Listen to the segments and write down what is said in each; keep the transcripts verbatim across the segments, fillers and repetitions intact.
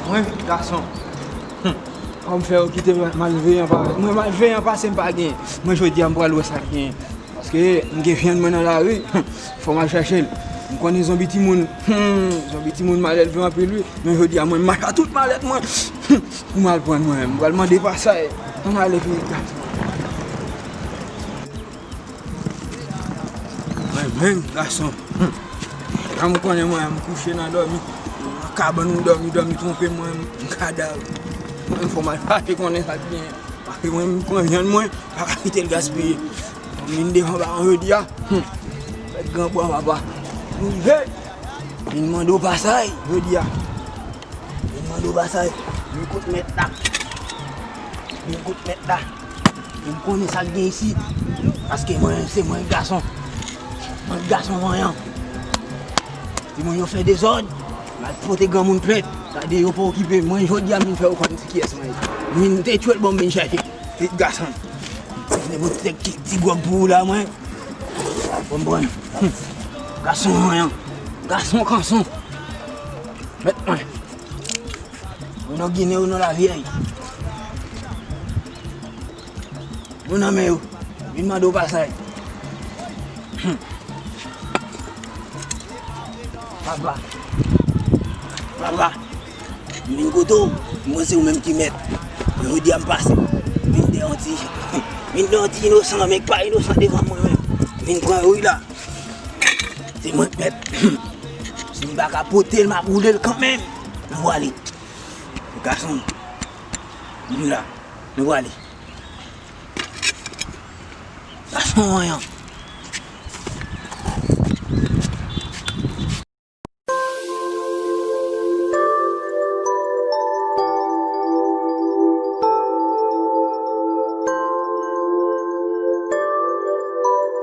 Mwen, gason. Kòm fè yo kite malveyan pa. Mwen, malveyan pase m pa gen. Mwen, jodi a, m pral wè sa k gen. Paske m gen vyann mwen nan lari. Fò m al chèche l. M konnen zonbi timoun. Zonbi timoun mal elve anpil, wi. Men jodi a, mwen, m mache a tout malèt mwen. Pou m al pran mwen. M pral mande pasay. Ann ale, pitit gason. Mwen menm, gason. Jan m konnen mwen, m kouche nan dòmi. Nan kabann m dòmi, dòmi twonpe mwen, m kadav. Mwen, fò m al fache konnen sa k genyen. Paske mwen, m pran vyann mwen, pa ka kite l gaspiye. Fò m vin devan baron jodi a. Mèt gran bwa papa. M rive. Vin mande w pasay, jodi a. Vin mande w pasay. Vin kout mèt la. Vin kout mèt la. Pou m konnen sa k gen isit. Paske mwen, se mwen gason. Mwen gason vanyan. Timoun yo fè dezòd. M al pote granmoun plent. Gade yo pa okipe m. Mwen jodi a m vin fè yo konn se kiyès mwen ye. M vin te tchwèl bon m vin chèche. Pitit gason. Vin pote ti, ti gwòg pou ou la mwen. Konprann. Gason vanyan. Gason kanson. Mèt mwen. Ou nan Ginen ou nan Lavyèy. Ou nan men yo. Vin mande w pasay. Papa. Papa. M vin kote w. M wè se ou menm ki mèt. Jodi a m pase. Vin de yon ti. Vin de yon ti inosan, men k pa inosan devan mwen menm. Vin pran yo wi la. Se mwen k mèt. Si m pa ka pote l, m ap woule l kanmenm. Nou pwale. Gason. Vin la. Nou pwale. Gason an.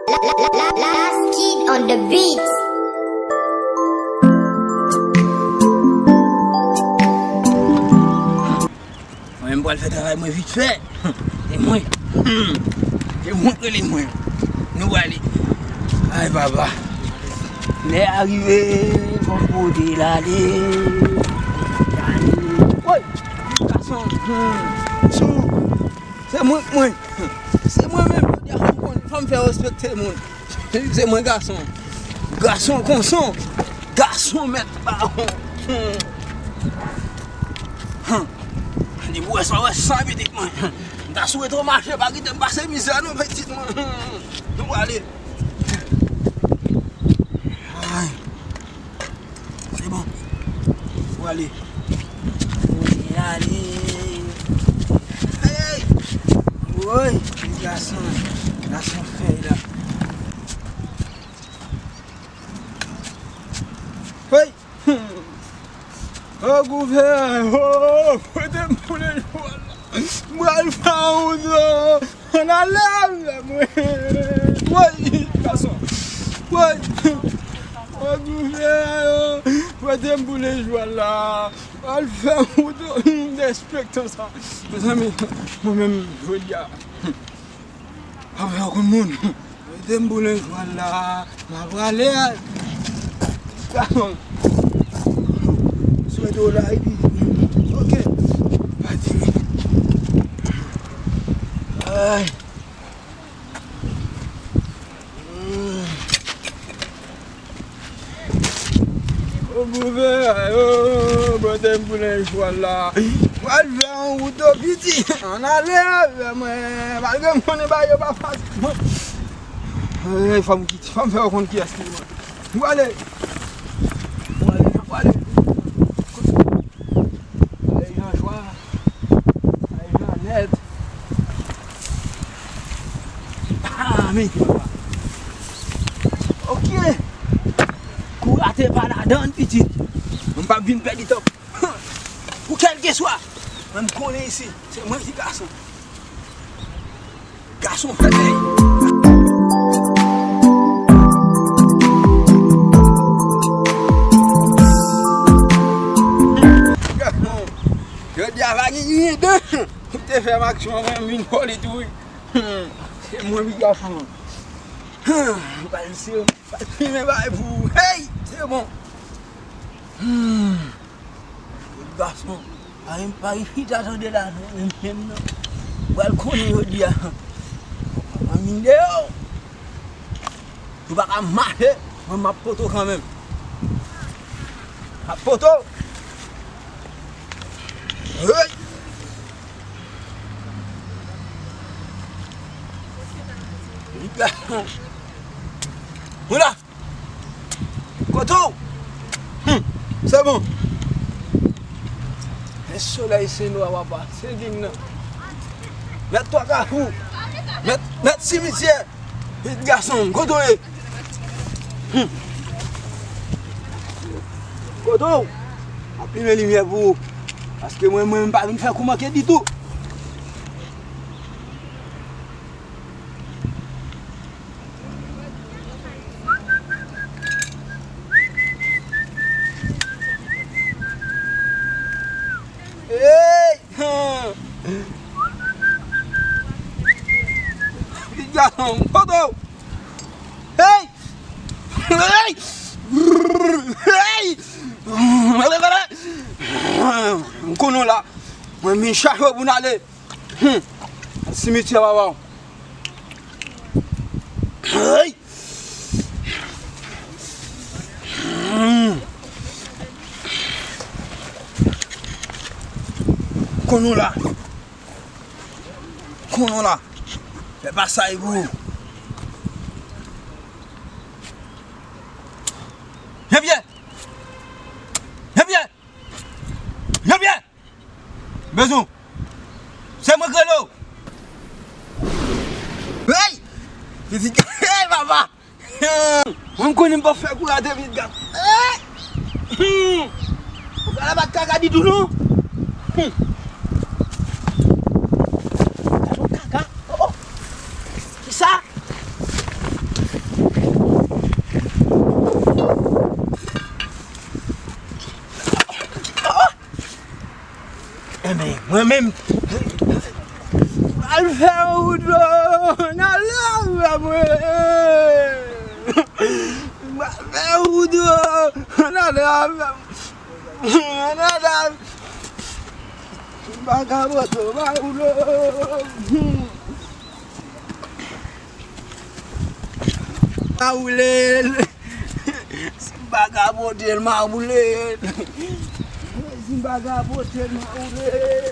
La, la, la, la, Last Kid on the beat. Mwen menm pral fè travay mwen vit fè. Se mwen. Se mwen k rele mwen. Nou prale. Ay papa. Lè a rive, fò m pote l ale. Woy! Gason. Sou. Se mwen k mwen. Se mwen menm, jodi a fò m konn, fò m fè respekte moun. Se mwen gason. Gason konson. Gason mèt bawon. Hmm. Hmm. Depi w wè sa, w wè sa pitit mwen. M ta swete w mache, pa kite m pase mizè non pitit mwen. Hmm. Nou prale. Ay. Se bon. Ou ale. Ou ale. Hey! Woy! Gason. Gason fèy la. Hey! O gouvè! O! Kote m pou le jwal la? M pral fè yon do. Ann ale avè mwen. Woy, gason. Woy. O gouvè, o. Kote m pou le jwal la? Al fè wout despektan sa. Mezanmi, mwen menm, jodi a. Pa fè okenn moun. Kote m pou le jwal la? M ap ale a. Gason. Swete w la epi. Ok. Pati. Ay. Hmm. O gouvè, o, pote m pou nan jwal la. Pral fè yon wout o piti. Ann ale avè mwen. Malgre m konnen bagay yo pa fasil. Ey, fò m kite, fò m fè yo konn kiyès ki mwen. Nou ale. Nou ale, nou ale. Ay, Jean Joie. Ay, Jeannette. Ah, men ki papa. Ok. Kou rate pa ladan, pitit. Mwen p ap vin pèdi tan. Pou kèlkeswa. Mwen m konnen isi. Se mwen ki gason. Gason fèt. Jodi a pa gen anyen dan. M te fè m aksyon an, mwen m vin vòlè tou wi. Se mwen wi gason. M pral se, m pral fimen bagay pou ou. Hey! Se bon. Hmm. Gason, ay, m pa isit a tande la non, menm, menm non. Pral konnen jodi a. Anmine yo. Nou pa ka mache, mwen m ap poto kanmenm. M ap poto. Hey! Mwen la. Kote w? Hmm, se bon. Men solèy se nwa papa, se gin nan. Mèt twa kafou. Mèt, mèt simityè. Pitit gason m, kote w ye? Hmm. Kote w? Ap limen limyè pou ou. Paske mwen, mwen, m pa vin fè kou manke ditou. Hey! Pitit gason m, kote w? Hey! Hey! Hey! M konnen w la. Mwen vin chache w pou n ale. Hmm. Simityè papa w. Hey! Hmm. Konnen w la. Konnen w la. Fè pasaj pou ou. Jean-Pierre! Jean-Pierre! Jean-Pierre! Bezwen w. Se mwen k rele w. Hey! Pitit, hey, papa! Mwen m konnen m p ap fè kou rate pitit gason. Ou pral bat kaka ditou non. Gade yon kaka. Oh, oh. Kisa? Oh, oh. Enben, mwen menm, m pral fè wout nan lari a mwen. M pral fè wout nan lari a mwen. Nan lari. M pa ka pote w pa woule. Ma woule l. Si m pa ka pote l, ma woule l. Si m pa ka pote l, ma woule l.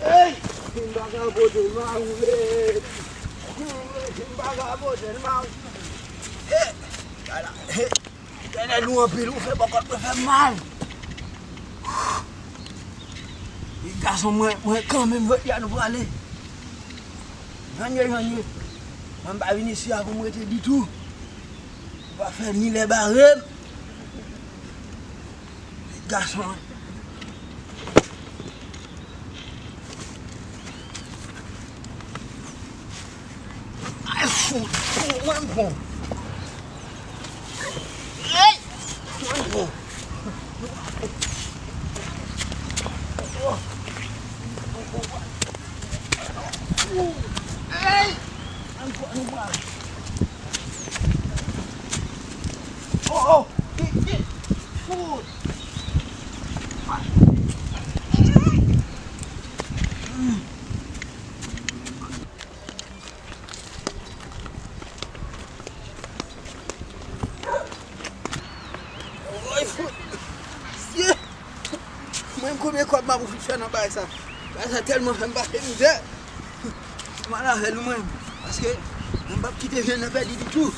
Ey! Si m pa ka pote l, ma woule l. Si m pa ka pote l, ma woule l. Ey! Ala, ey! Etènèl, ou anpil, ou fè bòkòt mwen fè mal. Wi, gason mwen, mwen kanmenm, jodi a nou prale. Jan n ye, jan n ye. Mwen m pa vin isi a pou m rete ditou. Ou pa fè ni lè bare m. Gason. Ay, fout, fout, mwen bon. Hey! Mwen bon. Hey! An kwa nou pral? Oh, oh! Ki, ki? Fout! Woy, fout! Mesye! Mwen, konbyen kòb m ap ouvri fè nan bagay sa? Bagay sa tèlman fè m pase mizè. M al avè l mwen, paske mwen p ap kite jèn nan pèdi ditou.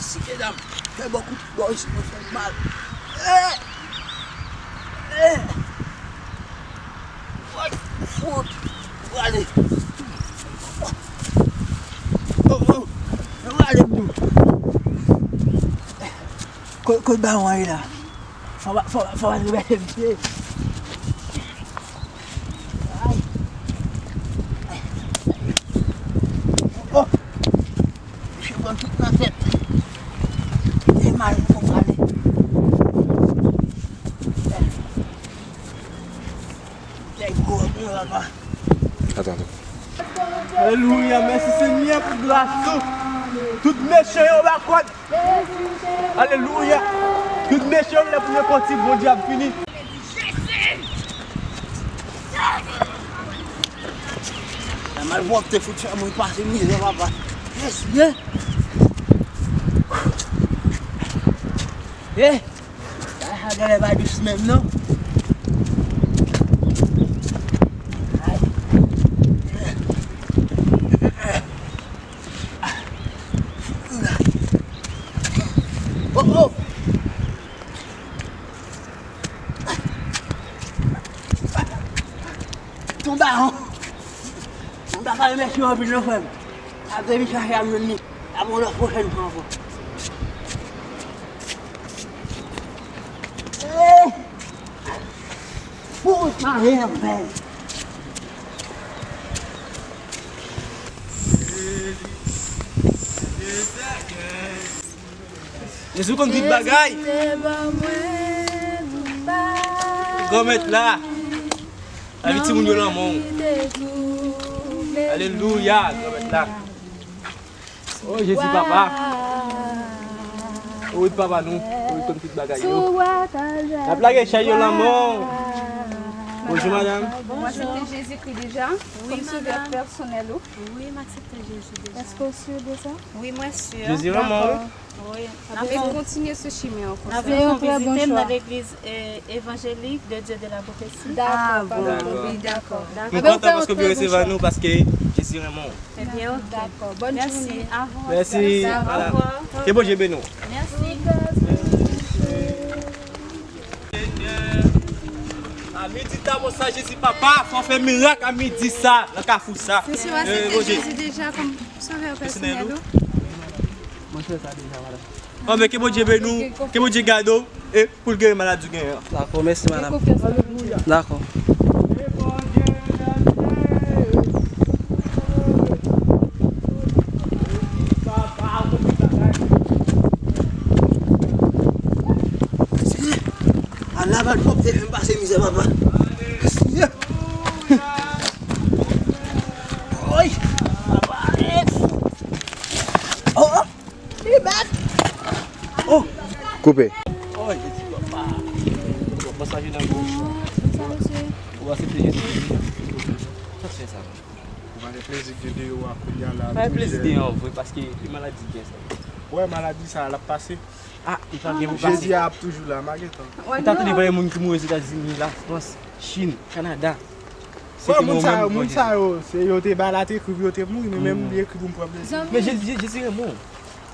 Si medam fè bò kout bò isi mwen fè mal. Eh! Eh! Woy, fout! Ou prale. Oh, oh! Ou prale m di w. Kot, kot bawon an ye la? Fò, fò, fò nou mete misye. Ay. Oh! Misye pran tout nan tèt. Te mal pou prale. Nèg gwo, bon, papa. Atann, atann. Alelouya, mèsi Senyè pou gras ou. Tout mechan yo ba kòd. Alelouya. Tout mechan yo lè pou yo konti, Bondye ap vini. Sa malpwòpte fout fè moun pase mizè, papa. Mesye! Eh! Bagay sa genlè pa dous menm, non. Ay. Oh, oh! Ton dawon. M ta ka remèsye w anpil, non, frè m. Ap vin chache ap jwenn li. Ap yon lòt pwochèn fwa ankò. Eh! Pou mare anpè. Jezi konn tout bagay. Granmèt la. Lavi timoun yo nan men w. Alelouya, Granmèt la. O Jezi, papa. O wi, papa nou. O wi, konn tout bagay yo. N ap lage chay yo nan men w. Bonjou, madanm. Ou aksepte Jezikri deja kòm sovè pèsonèl ou? Wi, m aksepte Jezi deja. Èske w si de sa? Wi, mwen si. Jezi renmen w, wi. Wi. N ap fè w kontinye sou chimen an konsa. N ap fè yon trè bon chwa. Vizite m nan legliz, eh, Évangélique de Dieu de la Prophétie. Dakò, pa de pwoblèm. Wi, dakò. M kontan paske w resevwa nou, paske Jezi renmen w. Ebyen, ok. Dakò. Bòn jounen. Mèsi. Mèsi. Au revoir. Ke Bondye beni w. Mèsi. A midi ta, bon sa, Jezi papa, fò fè mirak a midi sa, nan kafou sa. Se sou aksepte Jezi deja kòm sovè pèsonèl ou? Mwen fè sa deja, madanm. Anben, ke Bondye beni w, ke Bondye gade w, e pou l geri maladi w genyen an. Dakò, mèsi, madanm. Dakò. Senyè, ala malpwòpte fè m pase mizè, papa. Senyè. Oy, papa. Oh, oh. Li bèt. Oh. Koupe. Oh, Jezi, papa. Bon, pasaje nan gwo. Ou aksepte Jezi Kris? Sa fè sa. Ou pa gen plezi ki gen deyò a kounye a la. Pa gen plezi deyò an vre, paske ki maladi gen sa. Ou wè maladi sa a, l ap pase. Ah, li pa gen pou pase. Jezi a ap toujou la, m a gentan. Ou ta tande pa gen moun ki mouri Ozetazini, Lafrans, Chin, Kanada. Wè, moun sa yo, moun sa yo, se yo te ba la te ekri pou yo te mouri, men menm li ekri pou m pran plezi. Men Jezi, Jezi renmen w.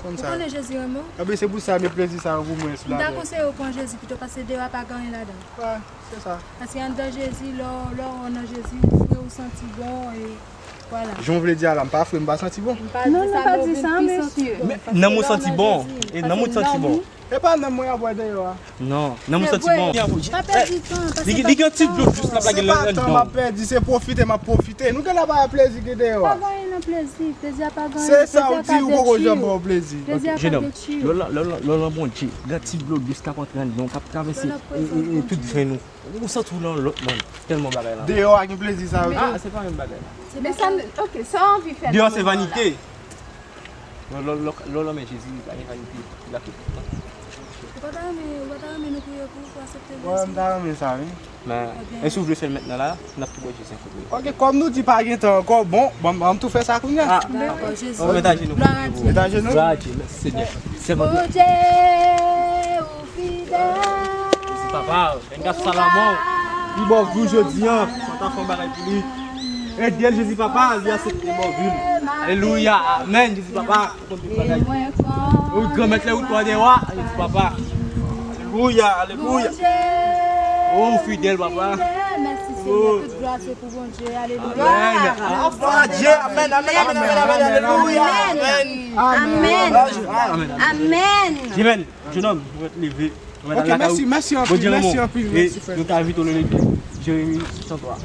Konn sa. Ou konnen Jezi renmen w? Anben, se pou sa, men plezi sa yo pou mwen sou latè. M ta konseye w pran Jezi pito, paske deyò a pa gen anyen ladan l. Wè, se sa. Paske anndan Jezi, lè w, lè w nan Jezi, ou fre, ou santi bon, e vwala. Jan w vle di a la, m pa fre, m pa santi bon. Non, nou pa di sa, mesye. Men nanm ou santi bon. E nanm ou santi bon. E pa nanm mwen y ap wè deyò a. Non, nanm ou santi bon. Pa pèdi tan, paske li gen ti dlo dous l ap lage nan dan. Se pa tan m ap pèdi, se pwofite m ap pwofite. Nou genlè pa wè plezi ki deyò a. Pa gen anyen nan plezi, plezi a pa gen anyen. Se sa w di, ou poko janm ba w plezi. Plezi a ka detwi w. Lè w nan Bondye, gen ti dlo dous k ap antre anndan w, k ap travèse tout venn ou. Ou santi w nan lòt mond, tèlman bagay la. Deyò a gen plezi sa yo tou. Ah, se pa menm bagay la. Men sa, ok, sa w anvi fè deyò se vanite. Lè w nan men Jezi, pa gen vanite. Li la tout tan. Ou pa ta renmen, ou pa ta renmen nou priye pou ou, pou aksepte Jezi? Wè, m ta renmen sa, wi. Men, e si w vle fè l mentnan la, n ap tou ba w Jezi ankò. Ok, kòm nou di pa gen tan ankò, bon, ban m tou fè sa kounye a. Ah, dakò, Jezi. Mete ajenou pou nou. Mete ajenou. Glwa a Dye, mèsi Senyè. Bondye, ou fidèl. Jezi papa, N K Salomon, li ba w vi w jodi a, kontan fè yon bagay pou li. Ede l, Jezi papa, li aksepte ba w vi l. Alelouya, amèn, Jezi papa, ou konn tout bagay. Ou granmèt lè ou twa de wa, Jezi papa. Alelouya, alelouya. Ou fidèl, papa. Mèsi, Senyè, tout glwa se pou Bondye, alelouya. Amèn. Glwa a Dye, amèn, amèn, amèn, amèn, amèn, alelouya, amèn. Amèn. Amèn. Jenòm, ou mèt leve. Ok, mèsi, mèsi anpil, mèsi anpil, mèsi frè. Nou ta envite w nan legliz Jeremi san twa.